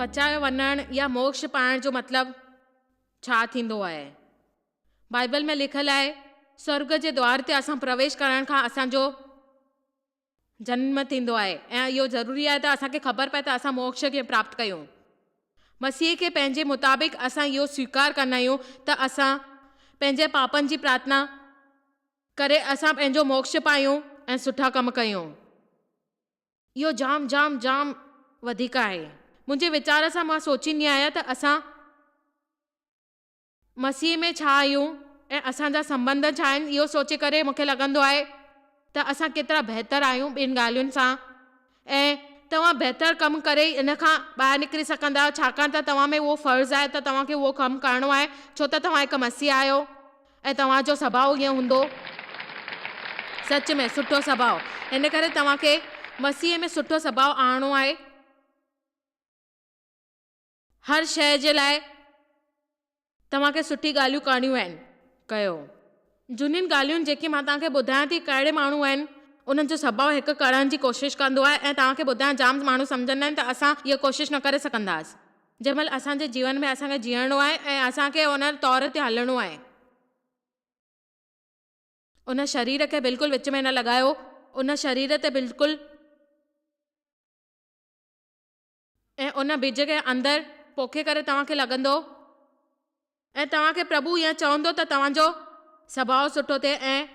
بچايو وڃڻ يا موڪش پائڻ جو مطلب ڇا ٿيندو آهي؟ بائيبل ۾ لکيل آهي، سورڳ جي دوار تي اسان پرويش ڪرڻ کان اسان جو جنم ٿيندو آهي ۽ اهو ضروري آهي ته اسان کي خبر پئي ته اسان موڪش ڪيئن پراپت ڪيون. مسيح کي پنهنجي مطابق اسان اهو سويڪار ڪندا آهيون ته اسان پنهنجي پاپن جي پرارٿنا ڪري اسان پنهنجو موڪش پايون ۽ سٺا ڪم ڪيون. اهو جام جام جام وڌيڪ آهي. منهنجي ويچار سان مان سوچيندي آهيان ته اسان مسيح ۾ ڇا آهيون ۽ اسان جا سنٻنڌ ڇا آهن اهو سوچي ڪري مون کي لڳندو آهي ته اسان ڪيترا بهتر آهيون ٻين ڳالهين سان ۽ توهان بهتر ڪم ڪري ئي ان کان ٻاهر نڪري سگهندا آهيو ڇاڪاڻ ته توهان ۾ اهو فرض آهي ته توهان کي اهو ڪم ڪرڻو آهي ڇو ته توهان هڪ مسيح آهيو ۽ توهان جو سڀاء ائين هوندو. سچ ۾ سٺو سڀاء. ان ڪري توهان کي مسيح ۾ سٺو سڀاء آڻڻو آهي. هر شيء جي لاء توهان کي سٺي ڳالهيون ڪرڻيون آهن. ڪيو. جهونين ڳالهين جيڪي مان توهان کي ٻڌايان ٿي ڪهڙي ماڻهو آهن انهن جو سڀاء هڪ ڪرڻ جي ڪوشش ڪندو آهي ۽ توهان کي ٻڌايان جام ماڻهو سمجهندا آهن ته اسان اها ڪوشش نه ڪري سگهنداس. جنهن مهل اسان جي جيون ۾ اسان کي جيئڻو آهي ۽ اسان کي ان طور تي هلڻو آهي. ان شرير کي بلڪل وچ ۾ نه لڳايو. ان شرير تي بلڪل. ۽ ان ٻج کي اندر پوکي ڪري توهان کي لڳندو ۽ توهان کي پرڀو ائين چوندو ته توهان جو سڀاء سٺو ٿئي ۽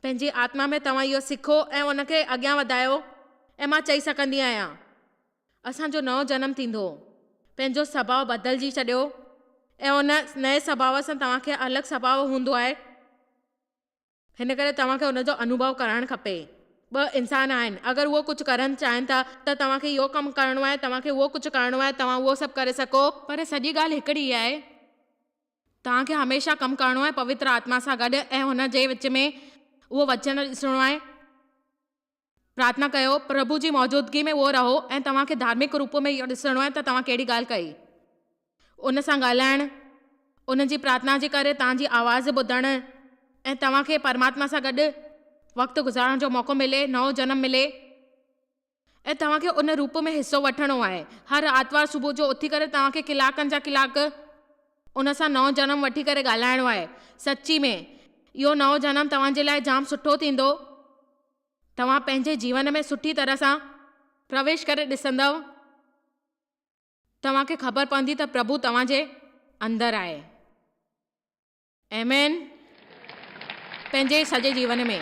پنهنجي آتما ۾ توهان اهو سکو ۽ ان کي اڳيان وڌايو ۽ مان چئي سگهندي آهيان اسان جو نئون جنم ٿيندو پنهنجو سڀاء بدلجي ڇڏيو ۽ ان نئين سڀاء سان توهان کي الڳ سڀاء هوندو آهي. هن ڪري توهان کي ان جو انوڀو ڪرڻ کپي. ٻه انسان آهن، اگر اهو ڪجهه ڪرڻ چاهين ٿا ته توهان کي اهو ڪم ڪرڻو آهي، توهان کي اهو ڪجهه ڪرڻو آهي، توهان اهو سڀ ڪري سگهو. پر سڄي ڳالهه هڪڙي ئي آهي، توهان کي هميشه ڪم ڪرڻو آهي پوتر آتما سان گڏ ۽ هن جي وچ ۾ اهو وچن ڏسڻو آهي. پرارٿنا ڪيو، پرڀو جي موجودگي ۾ اهو رهو ۽ توهان کي ڌارمڪ روپ ۾ اهو ڏسڻو آهي ته توهان ڪهڙي ڳالهه ڪئي. ان سان ڳالهائڻ، ان جي پرارٿنا جي ڪري توهان جي آواز ٻڌڻ ۽ توهان کي پرماتما سان گڏ وقت گذارڻ جو موقعو ملي، نئون جنم ملي ۽ توهان کي ان روپ ۾ حصو وٺڻو آهي. هر آتوار صبح جو اٿي ڪري توهان کي ڪلاڪن جا ڪلاڪ ان سان نئون جنم وٺي ڪري ڳالهائڻو آهي. سچي ۾ اهو نئون جنم توهان جي لاء جام سٺو ٿيندو. توهان پنهنجي جيون ۾ سٺي طرح سان پرويش ڪري ڏسندؤ، توهان کي خبر پوندي ته پرڀو توهان جي اندر آهي. آمين. پنهنجي سڄي جيون ۾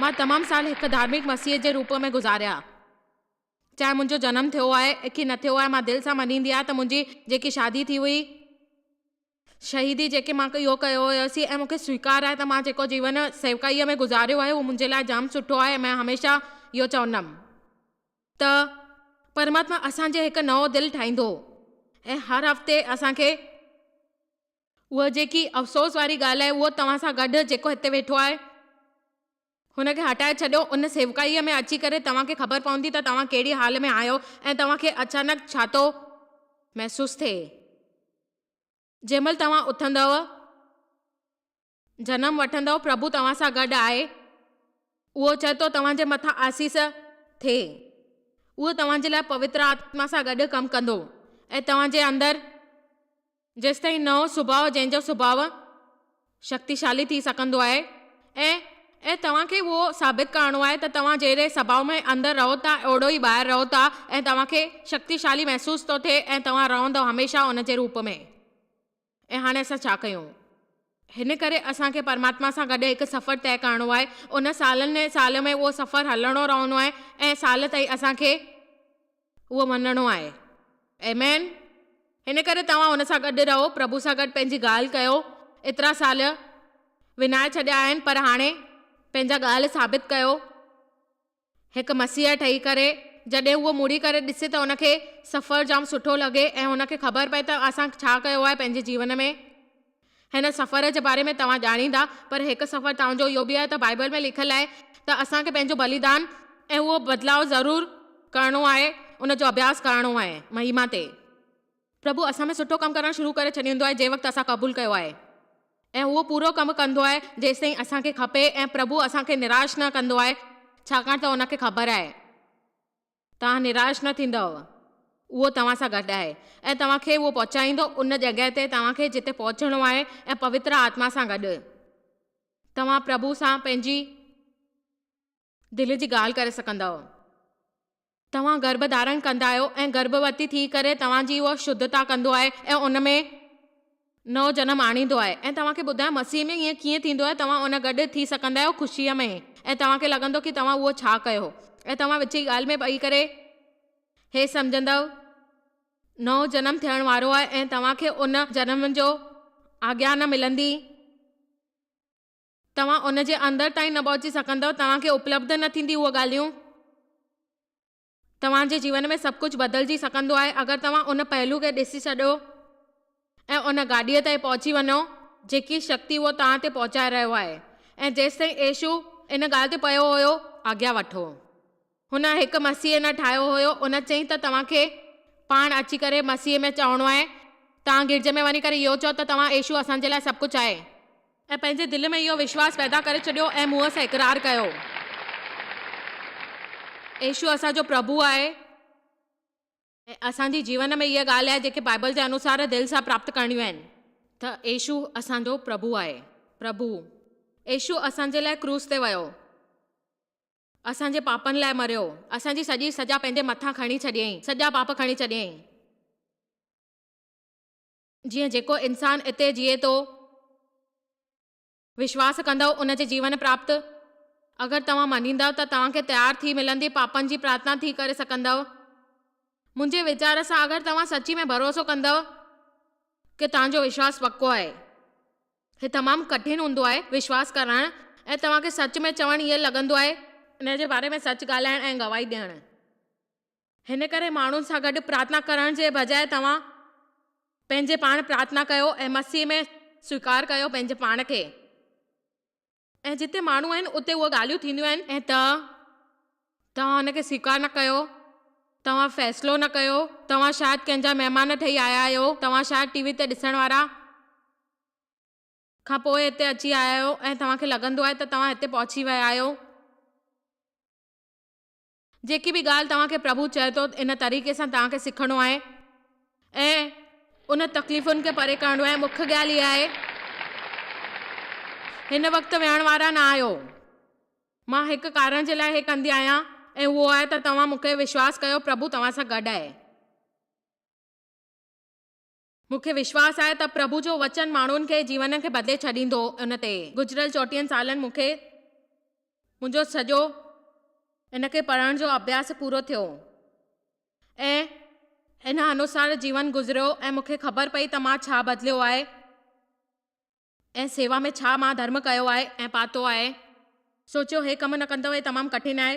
مان تمام سال هڪ ڌارمڪ مسيح جي روپ ۾ گذاريا. چاهي منهنجو جنم ٿيو آهي ڪي نه ٿيو آهي، مان دل سان مڃيندي آهيان ته منهنجي جيڪي شادي ٿي هئي، شهيدي جيڪي مان اهو ڪيو هيوسين ۽ مون کي سويڪار آهي ته مان جيڪو جيون سيوڪائيء ۾ گذاريو آهي اهو منهنجي لاء جام سٺو آهي ۽ مان هميشه اهو چوندم ته پرماتما اسان جي هڪ نئون دل ٺاهيندو ۽ هر هفتي اسان کي اهو جيڪي افسوس واري ڳالهه آهي اهو توهان سان گڏ جيڪو هتي ويٺو آهي هن کي هٽائي ڇڏيو ان سيوڪائيء ۾ اچي ڪري توهان کي خبر پوندي ته توهان ڪهڙي حال ۾ آهيو ۽ توهان کي اچانڪ ڇا ٿو محسوس ٿئي. جنهن مهل توهان اٿندؤ، جنم وٺندؤ، پرڀو توهان سان گڏ آهي. اهو چئي ٿو توهان جي مٿان آسيس ٿئي. اهو توهان جي لاء پوتر آتما سان گڏ ڪم ڪندو ۽ توهان جي اندر جيستائين نئون سڀاء جنهن جو سڀاء شڪتيشالي ٿي سگهندو آهي ۽ ۽ توهان کي اهو ثابت ڪرڻو آهي ته توهان جهڙي سڀاء ۾ اندر رهو ٿا اوهڙو ئي ٻاهر رهو ٿا ۽ توهان کي شڪتيشالي محسوس ٿو ٿئي ۽ توهان رهندؤ هميشه ان جي روپ ۾. ۽ هاڻي اسان ڇا ڪيون؟ هن ڪري اسان کي پرماتما سان گڏ هڪ سفر طئي ڪرڻو آهي. ان سالن سال ۾ اهو سفر هلڻو رهندو آهي ۽ سال تائين اسان کي اهو مڃڻو آهي. آمين. هن ڪري توهان هن سان گڏ رهو، پرڀو سان گڏ پنهنجي ڳالهه ڪيو. ايترا سال وڃائي ڇڏيا آهن، پر هاڻي پنهنجا ڳالهه ثابت ڪيو. هڪ مسيحا ٺهي ڪري، جڏهن اهو مڙي ڪري ڏسي ته هن کي سفر جام سٺو لڳي ۽ هن کي خبر پئي ته اسان ڇا ڪيو آهي پنهنجي جيون ۾. هن سفر جي باري ۾ توهان ڄاڻيندا، پر هڪ سفر توهان جو اهو به آهي ته بائيبل ۾ لکيل آهي ته اسان کي پنهنجو بليدان ۽ اهو بدلاء ضرور ڪرڻو آهي، ان جو اڀياس ڪرڻو آهي. مهيما تي. پرڀو اسان ۾ سٺو ڪم ڪرڻ شروع ڪري ڇڏيندو آهي جنهن وقت اسان قبول ڪيو آهي ۽ اهو پورو ڪم ڪندو آهي جيستائين اسان کي کپي ۽ پرڀو اسان کي نراش نه ڪندو آهي ڇاڪاڻ ته ان کي خبر آهي. توهان نراش نه ٿيندؤ. اهو توهان سان گڏ آهي ۽ توهان کي اهو پهچائيندو ان جڳهه تي توهان کي جتي پهچڻو آهي ۽ پوتر آتما سان گڏ توهان پرڀو سان پنهنجي دل جي ڳالهه ڪري سگهندؤ. توهان گرڀ ڌارڻ ڪندا آهيو ۽ گرڀوتي ٿي ڪري توهان جي اهو شڌتا ڪندو آهي ۽ ان ۾ نئون جنم آڻيندو آهي ۽ توهان کي ٻڌايان مسيح ۾ ائين ڪيئن ٿيندو آهي توهان ان گڏ ٿي سگهندا آهيو خوشيء ۾ ۽ توهان کي لڳندو ڪي توهان اهو ڇا ڪيو ۽ توهان وچين ڳالهه ۾ پئي ڪري هي سمجهندؤ نئون جنم ٿيڻ وارو آهي ۽ توهان کي ان جنم جو آگيا نه ملندي. توهان ان جي اندر تائين نه پهچي سگهندؤ، توهان کي اپلبڌ نه ٿيندي اهي ڳالهيون. توهان جي جيون ۾ سڀ ڪجهه بدلجي سگهندو آهي اگر توهان ان پهلو کي ڏسي ڇڏيو ۽ ان گاڏيء تائين پهچي وڃو جيڪي شڪتي اهو توهان تي پهچائي رهيو آهي ۽ جيستائين يسوع ان ڳالهه تي پيو هيو آگيا وٺو. هن هڪ مسيح نه ٺاهيو هيو. ان چيائين ته توهان کي پاڻ اچي ڪري مسيح ۾ چوڻو آهي. توهان گرجي ۾ وڃي ڪري اهو چئو ته توهان يسوع اسان جي لاء سڀ ڪجهه آهي. ۽ پنهنجي دل ۾ اهو وشواس پيدا ڪري ڇڏيو ۽ منهن سان اقرار ڪيو. يسوع اسان جو پرڀو آهي ۽ اسان جي جيون ۾ اهي ڳالهه آهي جيڪي بائبل جي انوسار دل سان پراپت ڪرڻيون آهن. ته يسوع اسان جو پرڀو آهي. پرڀو يسوع اسان جي لاء ڪروس تي ويو. اسان جي پاپن لاء مريو. اسان جي سڄي سزا پنهنجي مٿان کڻي ڇڏيائين. سڄا پاپ کڻي ڇڏيائين. جيئن جيڪو انسان اتي جيئي ٿو، وشواس ڪندؤ ان جي جيون پراپت. اگر توهان مڃيندؤ ته توهان کي تيار ٿي ملندي پاپن جي پرارٿنا ٿي ڪري سگهندؤ. منهنجي ويچار سان اگر توهان سچي ۾ ڀروسو ڪندؤ ڪه توهان جو وشواس پڪو آهي. هي تمام ڪٺن هوندو آهي وشواس ڪرڻ ۽ توهان کي سچ ۾ چوڻ ائين لڳندو آهي ان جي باري ۾ سچ ڳالهائڻ ۽ گواهي ڏيڻ. هن ڪري ماڻهن سان گڏ پرارٿنا ڪرڻ جي بجاء توهان پنهنجي پاڻ پرارٿنا ڪيو ۽ مسيح ۾ سويڪار ڪيو پنهنجي پاڻ کي. ۽ جتي ماڻهو آهن اتي اهي ڳالهيون ٿينديون آهن ۽ ته توهان ان کي سويڪار نه ڪيو، توهان فيصلو نه ڪيو، توهان شايد ڪنهن جا مهمان ٺهي آيا آهيو، توهان شايد ٽي وي تي ڏسڻ وارا کان پوء هتي اچي آيا آهيو ۽ توهان کي لڳندو آهي ته توهان هتي پهچي ويا آهيو. جيڪي به ڳالهه توهان کي پرڀو چئي ٿو ان طريقي سان توهان کي سکڻو آهي ۽ ان تڪليفن کي پري ڪرڻو آهي مک ڳالهه اها آهي هن وقت ويهڻ وارا نه آهيو مان هڪ ڪارڻ جي لاء هي ڪندي آهيان ۽ اهو آهي ته توهان مون کي وشواس ڪيو پرڀو توهان سان گڏ آهي. مون کي وشواس آهي ته پرڀو جو وچن ماڻهن کي جيون کي بدلي ڇڏيندو ان تي گذريل چوٽيهن سالن مون کي منهنجو سڄو ان کي پڙهڻ جو اڀياس پورو ٿيو ۽ ان انوسار جيون گذريو ۽ مون کي خبر پئي ته مان ڇا بدليو آهي ۽ سيوا ۾ ڇا مان ڌرم ڪيو آهي ۽ پاتو آهي. سوچيو هي ڪم نه ڪندؤ هي تمام ڪٺن آهي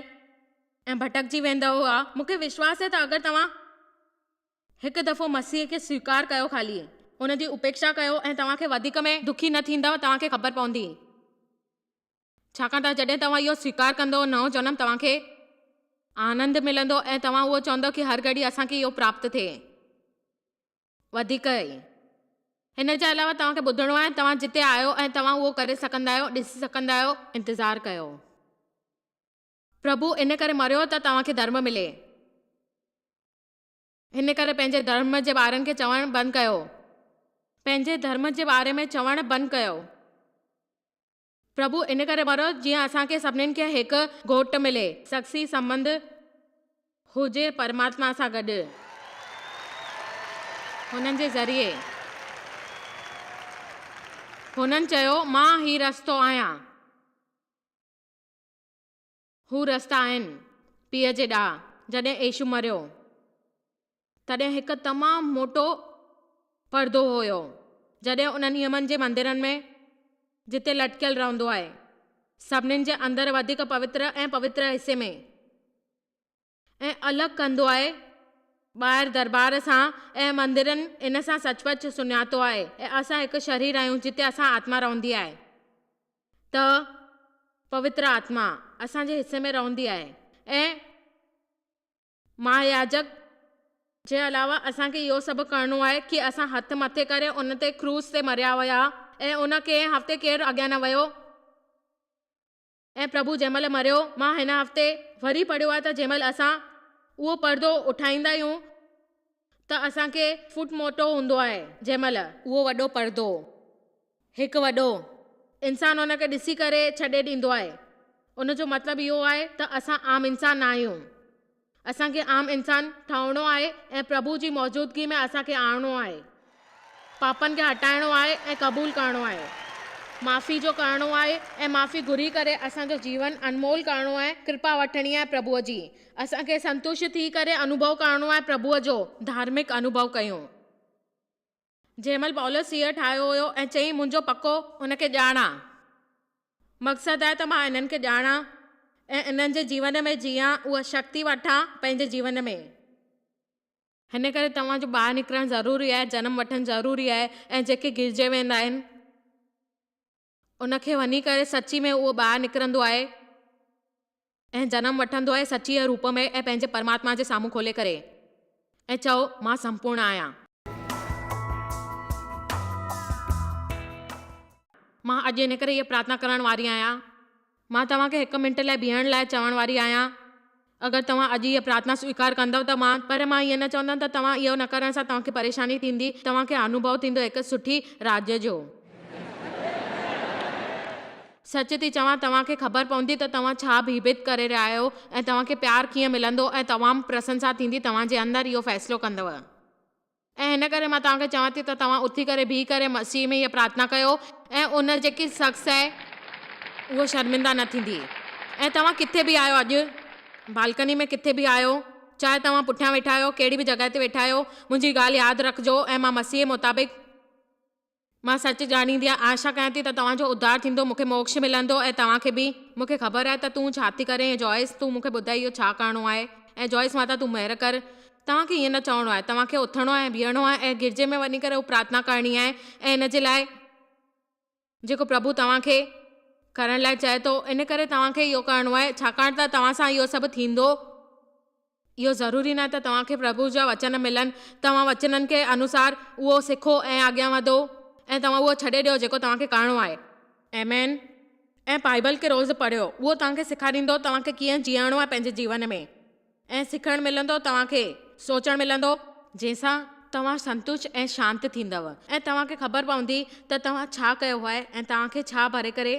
۽ ڀٽڪجي ويندؤ ها. مون کي وشواس آهي ته اگر توهان هڪ دفعو مسيح کي سويڪار ڪيو خالي ان جي اپيڪشا ڪيو ۽ توهان کي وڌيڪ ۾ دکي نه ٿيندؤ توهان کي خبر پوندي ڇاڪاڻ ته جڏهن توهان اهو سويڪار ڪندؤ نئون جنم توهان کي آنند ملندو ۽ توهان اهو چوندؤ ڪي هر گهڙي اسان کي اهو پراپت ٿئي. وڌيڪ ئي. هن جي علاوه توهان کي ٻڌڻو آهي توهان جتي آهيو ۽ توهان اهو ڪري سگهندا آهيو، ڏسي سگهندا آهيو، انتظار ڪيو. پرڀو ان ڪري مريو ته توهان کي ڌرم ملي. هن ڪري پنهنجي ڌرم جي ٻارن کي چوڻ بند ڪيو. پنهنجي ڌرم جي باري ۾ چوڻ بند ڪيو. پرڀو ان ڪري مريو جيئن اسان کي سڀنين کي هڪ گهوٽ ملي. شخصي سنٻنڌ هجي پرماتما سان گڏ. هنن جي ذريعي. هنن چيو، مان هي رستو آهيان. هو رستا آهن پيء جي ڏانهن. جڏهن يسوع مريو، تڏهن هڪ تمام موٽو پردو هيو، جڏهن انهن نيمن جي مندرن ۾، جتي لٽڪيل رهندو آهي، سڀنين جي اندر وڌيڪ پوتر ۽ پوتر حصي ۾، ۽ الڳ ڪندو آهي، ٻاهر دربار سان ۽ مندرن ان سان سچ پچ سڃاتو آهي، ۽ اسان هڪ شرير آهيون جتي اسان آتما رهندي آهي. ته پوتر آتما اسان جي حصي ۾ رهندي آهي ۽ مهاياجڪ جي علاوه اسان کي اهو سڀ ڪرڻو آهي ڪي اسان هٿ مٿي ڪري ان تي ڪروس تي مريا هيا ۽ ان ڪنهن هفتي ڪير اڳيان نه ويو ۽ پرڀو جنهن مهل مريو مان هن هفتي وري پڙهيو آهي ته جنهن مهل اسان اهو پردو اٺائيندا آهيون. ته اسان کي فوٽ موٽو هوندو آهي جنهن مهل. اهو وڏو پردو. هڪ وڏو. انسان ان کي ڏسي ڪري ڇڏي ڏيندو آهي. ان جو مطلب اهو آهي ته اسان عام انسان نه آهيون. اسان کي عام انسان ٺهڻو آهي ۽ پرڀو جي موجودگي ۾ اسان کي آڻڻو آهي. پاپن کي هٽائڻو آهي ۽ قبول ڪرڻو آهي. معافي جو ڪرڻو آهي ۽ معافي گهري ڪري اسان جو جيون انمول ڪرڻو آهي، ڪرپا وٺڻي آهي پرڀوء جي. اسان کي سنتشٽ ٿي ڪري انوڀو ڪرڻو آهي پرڀوء جو. ڌارمڪ انوڀو ڪيون. جنهن مهل پولس هيء ٺاهيو هيو ۽ چيائين منهنجو پڪو ان کي ڄاڻان. مقصد آهي ته مان انهن کي ڄاڻان ۽ انهن جي جيون ۾ جيئان اها شڪتي وٺان پنهنجي جيون ۾. هن ڪري توهان جو ٻاهر نڪرڻ ضروري آهي، جنم وٺڻ ضروري آهي ۽ جيڪي گرجي ويندا آهن ان کي وڃي ڪري سچي ۾ اهو ٻاهر نڪرندو آهي ۽ جنم وٺندو آهي سچيء روپ ۾ ۽ پنهنجي پرماتما جي سامهون کولي ڪري ۽ چئو مان سمپورڻ آهيان. مان اڄ ان ڪري هيء پرارٿنا ڪرڻ واري آهيان. مان توهان کي هڪ منٽ لاء بيهڻ لاء چوڻ واري آهيان. اگر توهان اڄ هيء پرارٿنا سويڪار ڪندؤ ته مان، پر مان ائين نه چوندم ته توهان اهو نه ڪرڻ سان توهان کي پريشاني ٿيندي، توهان کي انوڀو ٿيندو هڪ سٺي راڄ جو. سچ ٿي چوان توهان کي خبر پوندي ته توهان ڇا ڀيڀيت ڪري رهيا آهيو ۽ توهان کي پيار ڪيئن ملندو ۽ تمام پرسنسا ٿيندي توهان جي اندر اهو فيصلو ڪندؤ. ۽ هن ڪري مان توهان کي چوان ٿي ته توهان اٿي ڪري بيهي ڪري مسيح ۾ هيء پرارٿنا ڪيو ۽ ان جيڪي شخص آهي اهو شرمنده نه ٿيندي. ۽ توهان ڪٿي به آهيو اڄ، بالڪني ۾ ڪٿي به آهيو، چاهي توهان پٺيان ويٺا آهيو، ڪهڙي به جڳهه تي ويٺا آهيو، منهنجي ڳالهه ياد رکجو ۽ مان مسيح مطابق، مان سچ ڄاڻيندي آشا ڪيان ٿي ته توهان جو اڌار ٿيندو، مون کي موڪش ملندو ۽ توهان کي به. مون کي خبر آهي ته تون ڇا ٿي ڪرين ۽ جوائس، تون مون کي ٻڌاء اهو ڇا ڪرڻو آهي ۽ جوائس ماتا تون مهر ڪر. توهان کي ائين نه چوڻو آهي. توهان کي اٿڻو آهي ۽ بيهڻو آهي ۽ گرجي ۾ وڃي ڪري اهو پرارٿنا ڪرڻي آهي ۽ ان جي لاء جيڪو پرڀو توهان کي ڪرڻ لاء چئي ٿو، ان ڪري توهان کي اهو ڪرڻو آهي، ڇاڪاڻ ته توهان سان اهو سڀ ٿيندو. اهو ضروري ناهي ته توهان کي پرڀو جا وچن ملن، توهان وچنن کي انوسار اهو سکو ۽ اڳيان وڌو ۽ توهان اهو ڇڏي ڏيو جيڪو توهان کي ڪرڻو آهي. آمين. ۽ بائيبل کي روز پڙهيو، اهو توهان کي سيکاريندو توهان کي ڪيئن جيئڻو آهي پنهنجي جيون ۾ ۽ سکڻ ملندو توهان کي سوچڻ ملندو جنهن سان توهان سنتشٽ ۽ شانت ٿيندؤ ۽ توهان کي خبر پوندي ته توهان ڇا ڪيو آهي ۽ توهان کي ڇا ڀري ڪري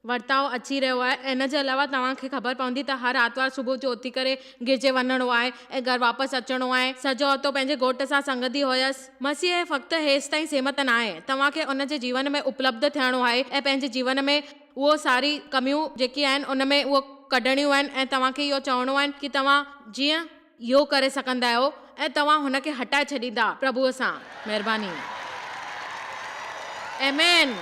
ورتاء اچي رهيو آهي ۽ ان جي علاوه توهان کي خبر پوندي ته هر آتوار صبح جو اٿي ڪري گرجي وڃڻو آهي ۽ گهر واپس اچڻو آهي. سڄو هفتو پنهنجي گهوٽ سان سنگتي هيس. مسيح فقط هيستائين سيمت ناهي. توهان کي ان جي جيون ۾ اپلبڌ ٿيڻو آهي ۽ پنهنجي جيون ۾ اهو ساري ڪميون جيڪي آهن ان ۾ اهو ڪڍڻيون آهن ۽ توهان کي اهو چوڻو آهن ڪي توهان جيئن اهو ڪري سگهندا آهيو ۽ توهان هن کي هٽائي ڇڏيندا پرڀوء سان. مهرباني. آمين.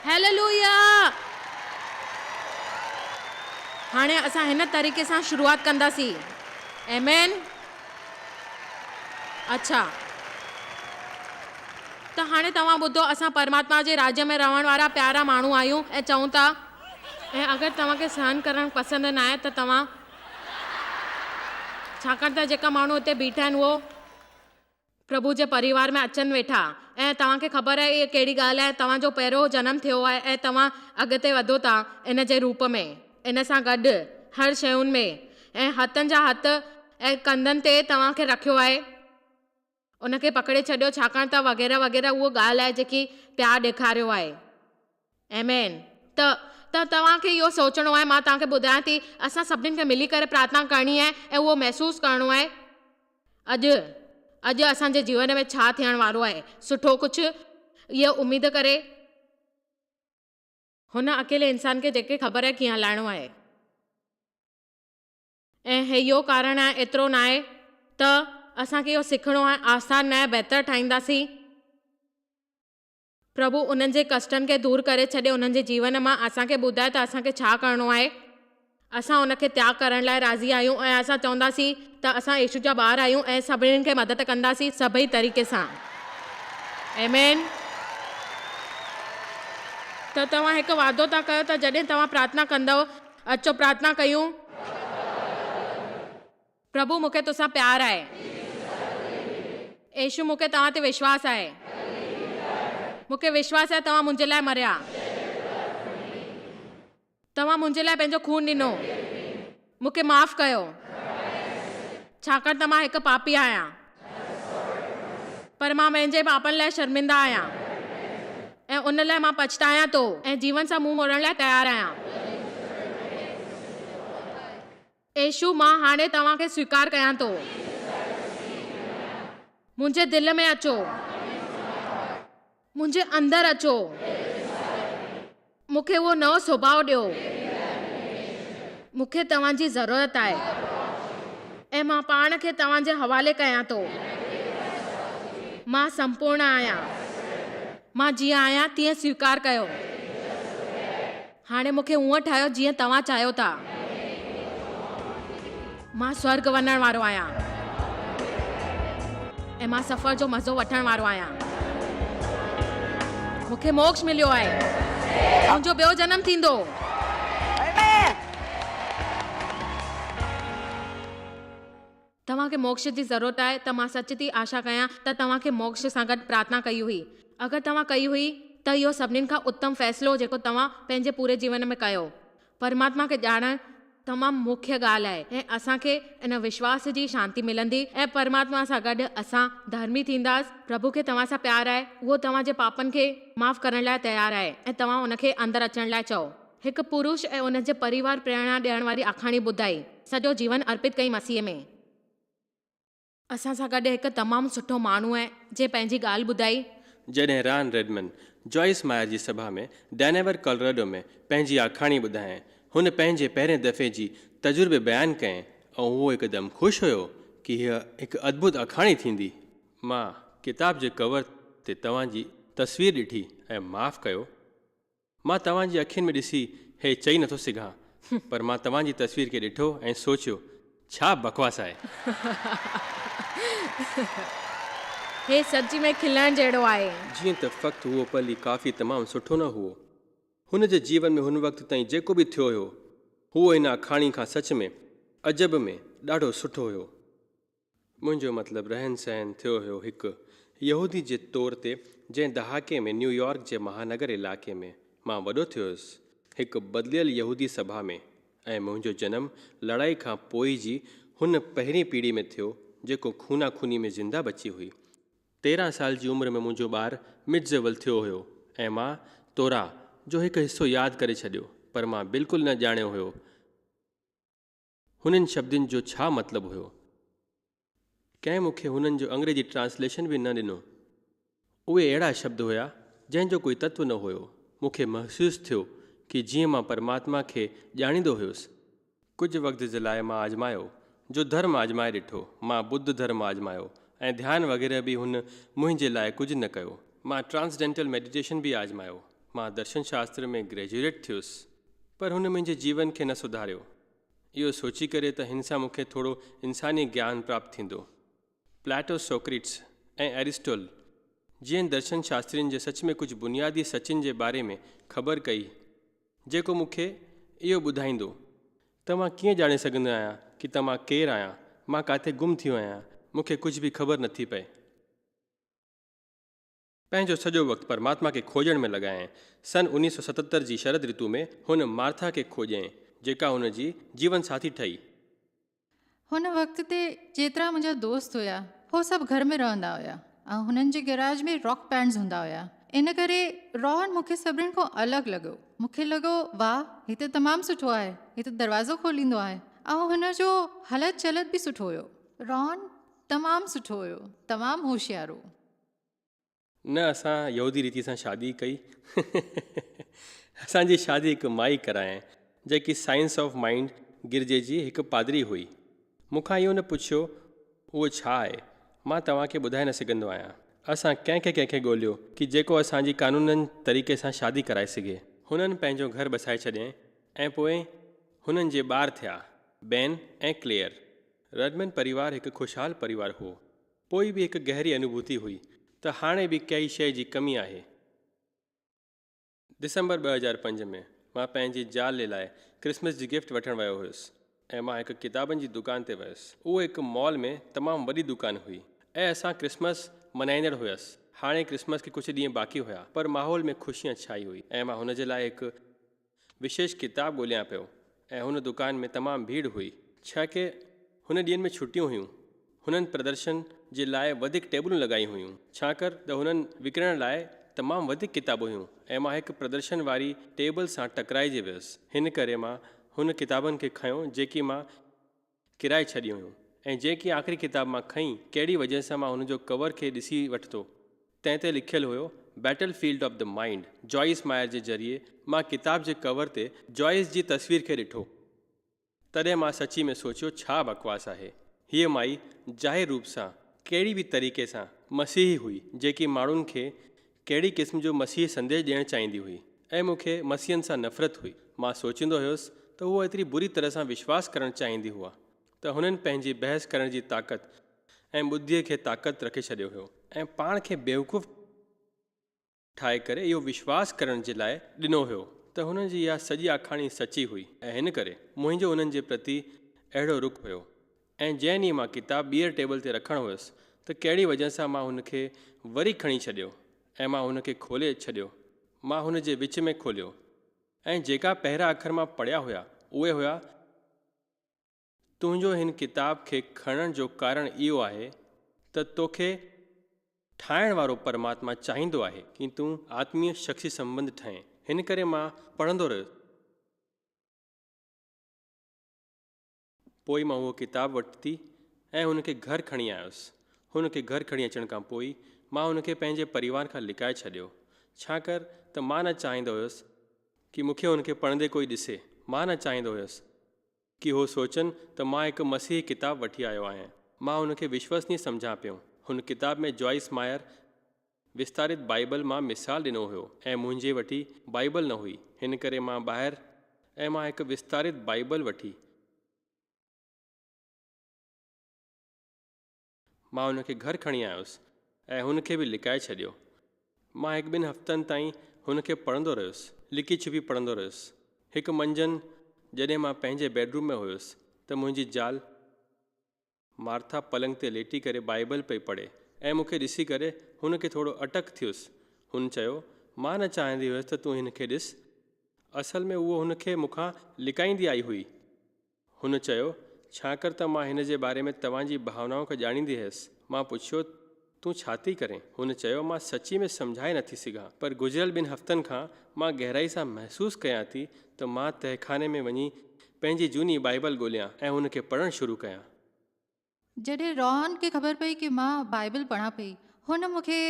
هيللويا. هاڻي اسان هن طريقي سان شروعات ڪنداسين. آمين. اڇا. ته هاڻي توهان ٻڌو اسان پرماتما جي راڄ ۾ رهڻ وارا پيارا ماڻهو آهيون ۽ چئون ٿا. ۽ اگر توهان کي سهن ڪرڻ پسند ناهي ته توهان ڇاڪاڻ ته جيڪا ماڻهو هتي بيٺا آهن اهو پرڀو جي پريوار ۾ اچن ويٺا ۽ توهان کي خبر آهي اها ڪهڙي ڳالهه آهي توهان جو پهريون جنم ٿيو آهي ۽ توهان اڳتي وڌو ٿا ان جي روپ ۾ ان سان گڏ هر شين ۾ ۽ هٿن جا هٿ ۽ ڪنڌن تي توهان کي رکيو آهي ان کي پڪڙي ڇڏيو ڇاڪاڻ ته وغيره وغيره اهو ڳالهه آهي جيڪي پيار ڏيکاريو آهي. آمين. ته ته توهان کي اهو سوچڻو آهي مان توهان کي ٻڌايان ٿي اسان سڀنين کي ملي ڪري پرارٿنا ڪرڻي آهي ۽ اهو محسوس ڪرڻو آهي اڄ اڄ اسان جي جيون ۾ ڇا ٿيڻ وارو آهي سٺو ڪجهه اهو اميد ڪري هن اڪيلي انسان کي جيڪي خبر آهي ڪيئن هلائڻو آهي. ۽ هي اهو ڪارڻ آهي ايترو ناهي ته اسان کي اهو سکڻو آهي آسان ناهي بهتر ٺاهينداسين. پرڀو انهن جي ڪشٽن کي دور ڪري ڇڏي انهن جي جيون مان اسان کي ٻڌائي ته اسان کي ڇا ڪرڻو آهي. اسان ان کي تياڳ ڪرڻ لاء راضي آهيون ۽ اسان چونداسين ته اسان يسوع جا ٻار آهيون ۽ سڀني کي مدد ڪنداسين سڀئي طريقي سان. آمين. ته توهان هڪ وعدو ٿا ڪيو ته جڏهن توهان پرارٿنا ڪندؤ اچو پرارٿنا ڪيون. پرڀو مون کي توسان پيار آهي. يسوع مون کي توهان تي وشواس آهي. مون کي وشواس آهي توهان منهنجي لاء مريا. توهان منهنجي لاء پنهنجو خون ڏنو. مون کي معاف ڪيو. ڇاڪاڻ ته مان هڪ پاپي آهيان. پر مان پنهنجي پاپن لاء شرمنده آهيان ۽ ان لاء مان پڇتايان ٿو ۽ جيون سان منهن موڙڻ لاء تيار آهيان. يسوع، مان هاڻي توهان کي سويڪار ڪيان ٿو. منهنجي دل ۾ اچو. منهنجي اندر اچو. مون کي اهو نئون سڀاء ڏيو. مون کي توهان جي ضرورت آهي ۽ مان پاڻ کي توهان جي حوالي ڪيان ٿو. مان سمپورڻ آهيان. مان جيئن آهيان تيئن سويڪار ڪيو. هاڻي مون کي هونئن ٺاهيو جيئن توهان چاهيو ٿا. مان سورڳ وڃڻ وارو آهيان ۽ مان سفر جو مزو وٺڻ وارو آهيان. مون کي موڪش مليو آهي. منهنجو ٻيو جنم ٿيندو. توهان کي موڪش جي ضرورت آهي ته مان سچ ٿي آشا ڪيان ته توهان کي موڪش سان گڏ پرارٿنا ڪئي هئي. اگر توهان ڪئي هئي ته اهو سڀنين کان اتم فيصلو جيڪو توهان پنهنجي پوري جيون ۾ ڪيو. پرماتما کي ڄاڻڻ تمام مکيه ڳالهه آهي ۽ اسان کي ان وشواس جي شانتي ملندي ۽ پرماتما سان گڏ اسان ڌرمي ٿينداس. پرڀو کي توهان سان پيار آهي، اهو توهان جي پاپن کي معاف ڪرڻ لاء تيار آهي ۽ توهان ان کي اندر اچڻ لاء چئو. هڪ پرش ۽ ان جي پريوار پريرڻا ڏيڻ واري آکاڻي ٻڌائي. سڄو جيون ارپت ڪئي مسيح ۾. اسان سان گڏ هڪ تمام سٺو ماڻهو آهي جنهن پنهنجي ڳالهه ٻڌائي. جڏهن ران ريڊمن جوائس مائر جي سڀا ۾ ڊينور ڪولراڊو ۾ پنهنجي آکاڻي ٻڌائي، هن پنهنجي پهرين دفعي جي تجربي بيان ڪئي ۽ هو هڪدم خوش هيو ڪي هيء هڪ ادڀت آکاڻي ٿيندي. مان ڪتاب جي ڪور تي توهان جي تصوير ڏٺي ۽ معاف ڪيو مان توهان جي اکين ۾ ڏسي هي چئي نٿو سگهان، پر مان توهان جي تصوير کي ڏٺو ۽ سوچيو، ڇا بڪواس آهي. هي سچ ۾ کلڻ جهڙو آهي. جيئن ته فقط اهو پل ئي ڪافي تمام سٺو نه هئو. هن جي جيون ۾ هن وقت تائين جيڪو به ٿيو هيو، اهو هن آکاڻي کان سچ ۾ عجب ۾ ڏاڍو سٺو هيو. منهنجو مطلب رهن سهن ٿيو هيو هڪ يهودي جي طور تي جنهن ڏهاڪي ۾ نيويارڪ جي مهانگر علائقي ۾ مان وڏو ٿيو هيس هڪ بدليل يهودي سڀا ۾ ۽ منهنجو جنم لڙائي کان پوء جي هن پهرين پيڙهي ۾ ٿيو جيڪو خونا خوني ۾ زنده بچي هئي. 13 سال جي عمر ۾ منهنجو ٻار مٽزول ٿيو هيو ۽ مان توراه جو هڪ حصو ياد ڪري ڇڏيو پر مان بلڪل نه ڄاڻيو هيو هنن شبدن جو ڇا مطلب هيو؟ ڪنهن مون کي هنن جو انگريزي ٽرانسليشن به نه ڏنو. اهي اهڙا شبد هيا جنهن جو ڪوئي تتو نه هيو. مون کي محسوس ٿيو ڪي جيئن مان پرماتما کي ڄاڻيندو هيس. ڪجهه وقت جي لاء مان آزمايو جو ڌرم آزمائي ڏٺو. مان ٻڌ ڌرم آزمايو ۽ ڌيان وغيره به هن منهنجي لاء ڪجهه نه ڪيو. مان ٽرانسڊينٽل ميڊيٽيشن به آزمايو. مان درشن شاستر ۾ گريجوئيٽ ٿيس. پر هن منهنجي جيون کي نه سڌاريو. اهو سوچي ڪري ته هن سان مون کي ٿورو انساني گيان پراپت ٿيندو. پليٽو، سوڪريٽس ۽ ارسٽول جيئن درشن شاسترين جي سچ ۾ ڪجهه بنيادي سچن جي باري ۾ خبر ڪئي جيڪو مون کي اهو ٻڌائيندو ته مان ڪيئن ڄاڻي سگهندو آهيان ڪي ته مان ڪير آهيان، مان ڪاٿي گم ٿي ويو آهيان، مون کي ڪجهه به خبر نٿي پئي. پنهنجو سڄو وقت پرماتما کي کوجڻ ۾ لڳايائين. سن 1977 جي شرد رتو ۾ هن مارٿا کي کوجيائين، جيڪا هن جي جيون ساٿي ٺهي. هن وقت تي جيترا منهنجا دوست هيا، هو سڀ گهر ۾ رهندا هيا ۽ هنن جي گيراج ۾ راڪ بينڊز هوندا هيا. ان ڪري ران مون کي سڀني کان الڳ لڳو. مون کي لڳو، واهه، هي ته تمام سٺو آهي، هي ته دروازو کوليندو آهي ۽ هن جو هلت چلت به سٺو هيو. ران تمام سٺو هيو، تمام هوشيار هو. نه اسان يهودي ريتي سان شادي ڪئي. اسان جي شادي هڪ مائي ڪرايائين جيڪي سائنس آف مائينڊ گرجي جي هڪ پادري هئي. مون کان اهو نه پڇيو اهو ڇا آهي. مان توهان کي ٻڌائي نه سگهندو آهيان. اسان ڪنهن کي ڪنهن کي ڳوليو ڪي جيڪو اسان جي قانونن طريقي سان شادي ڪرائي سگهي. هنن پنهنجو گهر بسائي ڇڏيائين ۽ پوء هنن جي ٻار ٿيا، بين ۽ ڪليئر. رڊمين پريوار هڪ خوشحال پريوار هئو. پوء به هڪ گهري انوڀوتي هئي ته هاڻي به ڪئي شيء جي ڪمي آهي. ڊسمبر 2005 ۾ مان پنهنجي زال لاء ڪرسمس جي گفٽ وٺڻ ويو هيس ۽ مان هڪ ڪتابن جي دڪان تي ويس. اهو هڪ مال ۾ تمام وڏي دڪان هئي ۽ اسان ڪرسمس ملهائيندڙ هيس. هاڻي ڪرسمس کي ڪجهه ڏينهن باقي هيا پر ماحول ۾ خوشيان ڇائي هئي ۽ مان هن جي لاء هڪ وشيش ڪتاب ڳوليان پيو ۽ هن دڪان ۾ تمام ڀيڙ هئي ڇاڪه هن ڏينهن ۾ ڇٽيون هيون. هنن پردرشن جي لاء وڌيڪ ٽيبلون لڳايون هيون، ڇاڪر ته هنن وڪڻڻ لاء تمام وڌيڪ ڪتاب هيون ۽ مان هڪ پردرشن واري ٽيبل سان ٽڪرائجي ويس. هن ڪري مان هن ڪتابن کي کنيو جيڪي مان ڪرائي ڇڏيون هيون ۽ جيڪي آخري ڪتاب مان کنئي ڪهڙي وجهه سان مان هن جو ڪور کي ڏسي وٺتو تنهن تي لکيل هيو Battle Field of the Mind Joyce Meyer جي ذريعي مان ڪتاب جي ڪور تي جوائس جي تصوير کي ڏٺو. تڏهن مان سچي ۾ سوچيو ڇا بڪواس آهي. هيء مائي ظاهر روپ سان ڪهڙي به طريقي سان مسيحي هئي جيڪي ماڻهن کي ڪهڙي قسم جو مسيحي سنديش ڏيڻ چاهيندي هئي ۽ مون کي مسيحن سان نفرت هئي. مان سوچيندو هيس ته هوء ايتري بري طرح سان وشواس ڪرڻ چاهيندي هئا ته هنن پنهنجي بحث ڪرڻ جي طاقت ۽ ٻڌيء کي طاقت رکي ڇڏيو هيو ۽ پاڻ کي بيوقوف ٺاهي ڪري اهو وشواس ڪرڻ جي لاء ڏنو هيو ته هنن جي اها سڄي آکاڻي سچي هئي ۽ هن ڪري منهنجو انهن جي پرتي اهڙو رخ هيو ۽ جنهن ڏينهن مان ڪتاب ٻيهر ٽيبل تي رکڻ هيس ته ڪهڙي وجهه سان مان هن کي وري کڻي ڇڏيو ۽ مان هن کي کولي ڇڏيو مان هن جي وچ ۾ کوليو ۽ جيڪا پهريان اکر مان پڙهيا هيا اهي هيا تنهنجو هن ڪتاب کي کڻڻ جو ڪارڻ اهو آهي ته توکي ٺاهڻ وارو پرماتما چاهيندو آهي ڪي تون آتميه شخصي سنٻنڌ ٺاهين. هن ڪري مان پڙهندو رهيس. پوء مان اهو ڪتاب ورتي ۽ هن کي گهر کڻي آيس. هن کي گهر کڻي اچڻ کان پوء مان هن کي پنهنجي پريوار کان لڪائي ڇڏيو. ڇاڪر ته مان نه چاهيندو هيس ڪي مون کي هن کي پڙهندي ڪوئي ڏسي. مان نه چاهيندو هيس ڪي هو سوچن ته مان هڪ مسيحي ڪتاب وٺي آيو آهيان. مان هن کي وشوسنيه سمجهان پيو. هن ڪتاب ۾ جوائس مائر وستارت بائيبل مان مثال ڏنو هيو ۽ منهنجي وٽي بائيبل نه هئي. هن ڪري مان ٻاهر ۽ مان هڪ وستارت بائيبل وٺي. مان هن کي گهر کڻي آيس ۽ هن کي به لڪائي ڇڏيو. مان هڪ ٻن هفتن تائين هن کي پڙهندو رهيس، لڪي ڇپي پڙهندو رهيس. هڪ منجهند جڏهن مان پنهنجي بيڊروم ۾ هيس ته منهنجي زال مارٿا پلنگ تي ليٽي ڪري بائيبل پئي پڙهي ۽ مون کي ڏسي ڪري هن کي ٿورو اٽڪ ٿيس. هن چيو، مان نه چاهيندي هيس ته تون هن کي ڏس. اصل ۾ هوء هن کي مون کان لڪائيندي آئي هئي. هن چيو، ڇاڪر ته مان هن جي باري ۾ توهان جي ڀاونائن کي ڄاڻيندي هيس. مان پڇيو، تون ڇا ٿي ڪرين؟ هن چيو، مان سچي ۾ سمجهائي نٿي سگهان، پر گذريل ٻن هفتن کان مان گهرائي سان محسوس ڪيان ٿي ته مان تهخاني ۾ وڃي پنهنجي جهوني بائيبل ڳوليان ۽ هن کي پڙهڻ شروع ڪيان. جڏهن ران کي خبر پئي ڪي مان بائيبل پڙهان پئي، هن مون کي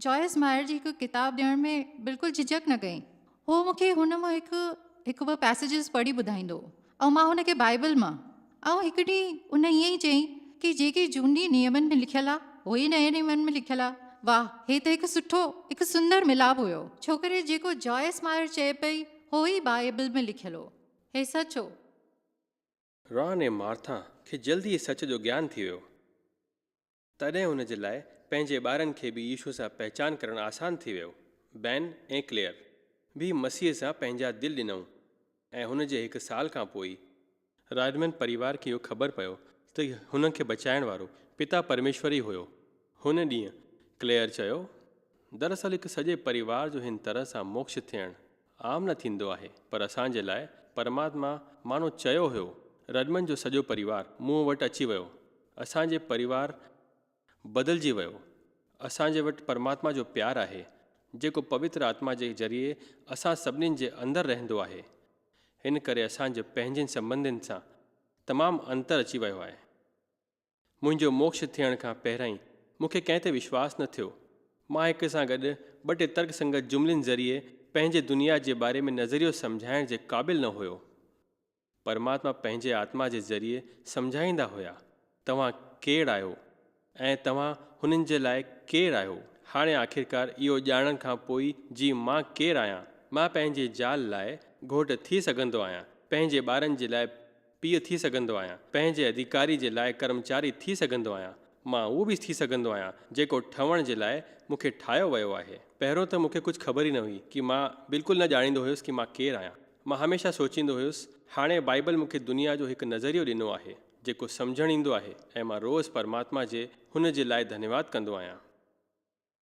جوائس مائر جي هڪ ڪتاب ڏيڻ ۾ بلڪل جهجهڪ نه ڪئي. هو مون کي هن مان هڪ هڪ ٻه پئسيجز پڙهي ٻڌائيندو هو ۽ مان هن کي بائيبل مان. ۽ هڪ ڏينهن هن ائين ئي چيائين ڪي جيڪي جهوني نيمن ۾ لکيل آ، اهو ئي نئين نيمن ۾ لکيل آ. واهه، هي ته هڪ سٺو، هڪ سندر ملاپ هيو. ڇوڪري جيڪو جوائس مائر چئي پئي، اهو ئي بائيبل ۾ لکيل هو. هي سچ هو. ران ۽ مارٿا کي جلد ئي سچ جو گيان ٿي ويو. تڏهن هن جي لاء پنهنجي ٻارن کي به يسوع سان پهچان ڪرڻ آسان ٿي ويو. بين ۽ ڪليئر به مسيح سان پنهنجا دل ڏنائون ۽ هن جي هڪ سال کان پوء ئي، رائڊمن پريوار کي اهو خبر پيو ته هنن کي بچائڻ وارو پتا پرميشور ئي هيو. هن ڏينهن، ڪليئر چيو، دراصل هڪ سڄي پريوار جو هن طرح سان موڪش ٿيڻ عام نه ٿيندو آهي، پر اسان جي لاء پرماتما ماڻهو چيو هيو. رڊمن جو سڄو پريوار مون وٽ اچي ويو. اسان جي پريوار بدلجي ويو. اسان جي وٽ پرماتما جو پيار آهي، جيڪو پوتر آتما جي ذريعي اسان سڀنين جي اندر رهندو آهي. هن ڪري اسان جي پنهنجن سنٻنڌين سان تمام انتر اچي ويو آهي. منهنجو موڪش ٿيڻ کان پهريائين مون کي ڪنهن تي وشواس نه ٿيو. مان هڪ سان گڏ ٻه ٽي ترڪ سنگت جملن ذريعي پنهنجي دنيا جي باري ۾ نظريو سمجهائڻ جي قابل نه هيو. پرماتما پنهنجي آتما جي ذريعي سمجهائيندا هيا، توهان ڪير آهيو ۽ توهان هنن جي لاء ڪير آهيو. هاڻي آخرڪار اهو ڄاڻڻ کان پوء جي مان ڪير آهيان، مان پنهنجي زال لاء گهوٽ ٿي سگهندو آهيان، پنهنجي ٻارن جي لاء پيء ٿي سگهندو آهيان، پنهنجي اڌيڪاري جي لاء ڪرمچاري ٿي سگهندو آهيان، مان اهو به ٿي سگهندو آهيان جيڪو ٺهڻ جي لاء مون کي ٺاهيو ويو آهي. پهريون ته مون کي ڪجهه خبر ئي نه هئي ڪي مان بلڪل نه ڄاڻيندو هيس ڪي مان ڪير آهيان. مان هميشه سوچيندو هيس هاڻي بائيبل مون کي دنيا جو هڪ نظريو ڏنو آهي جيڪو سمجهڻ ايندو آهي ۽ مان روز پرماتما جي هن جي لاء ڌنيواد ڪندو آهيان.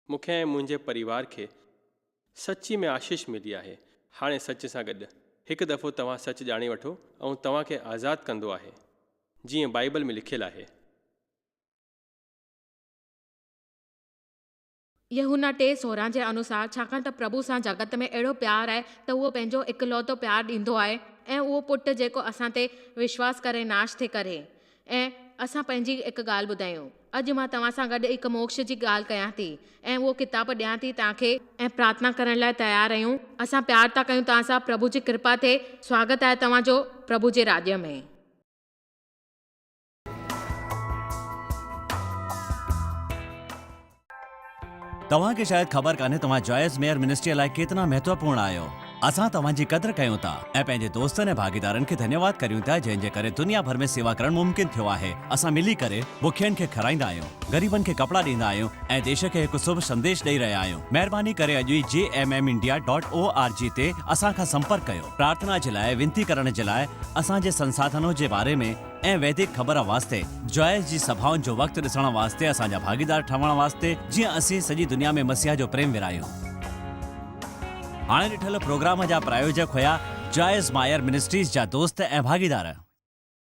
مون کي ۽ منهنجي پريوار کي سچي ۾ آشيش ملي آهي. هاڻي سچ سان گڏ، هڪ دفعو توهان سچ ڄاڻي وٺو ۽ توهان کي آزاد ڪندو آهي، جيئن بائيبل ۾ لکيل آهي. يوحنا 3:16 جي انوسار، ڇاڪاڻ ته پرڀو سان جڳت ۾ اهڙو پيار آهي ته اهو پنهنجو اڪلوتو پيار ڏيندو آهي ۽ اهو پٽ جيڪو اسان تي وشواس ڪري ناش ٿي ڪري ۽ اسان پنهنجي هڪ ڳالهه ٻڌايون. اڄ مان توهان سان گڏ هڪ موڪش جي ڳالهه ڪيان ٿي ۽ اهو ڪتاب ڏيان ٿي توهان کي ۽ پرارٿنا ڪرڻ لاء تيار آهيون. اسان پيار ٿا ڪيون توهان سان پرڀو جي ڪرپا ٿئي. سواگت آهي توهان جو پرڀو جي راڄ ۾. توهان کي شايد خبر ڪانهي توهان جوائس ميئر منسٽريء لاء ڪيتنا مهتوپورڻ آهيو. اسان توهان جي قدر ڪيون ٿا ۽ پنهنجي دوستن ۽ ڀاڳيدارن کي ڌنيواد ڪريون ٿا جنهن جي ڪري دنيا ڀر ۾ سيوا ڪرڻ ممڪن ٿيو آهي. اسان ملي ڪري بکين کي کارائيندا آهيون، غريبن کي ڪپڙا ڏيندا آهيون ۽ ديش کي هڪ شڀ سنديش ڏئي رهيا آهيون. مهرباني ڪري اڄ ئي J M M India dot O R G تي اسان کان سمپرڪ ڪيو. پرارٿنا جي لاء وينتي ڪرڻ جي لاء اسان جي سنساڌنو جي باري ۾ ۽ ويدڪ خبر واسطي جوائس جي سڀائن جو وقت ڏسڻ واسطي اسان جا ڀاڳيدار ٺهڻ واسطي جيئن اسين سڄي دنيا ۾ مسيح جو پريم ورهايون. هاڻي ڏٺل پروگرام جا پرايوجڪ هيا جوائس مائر منسٽريز جا دوست ۽ ڀاڳيدار.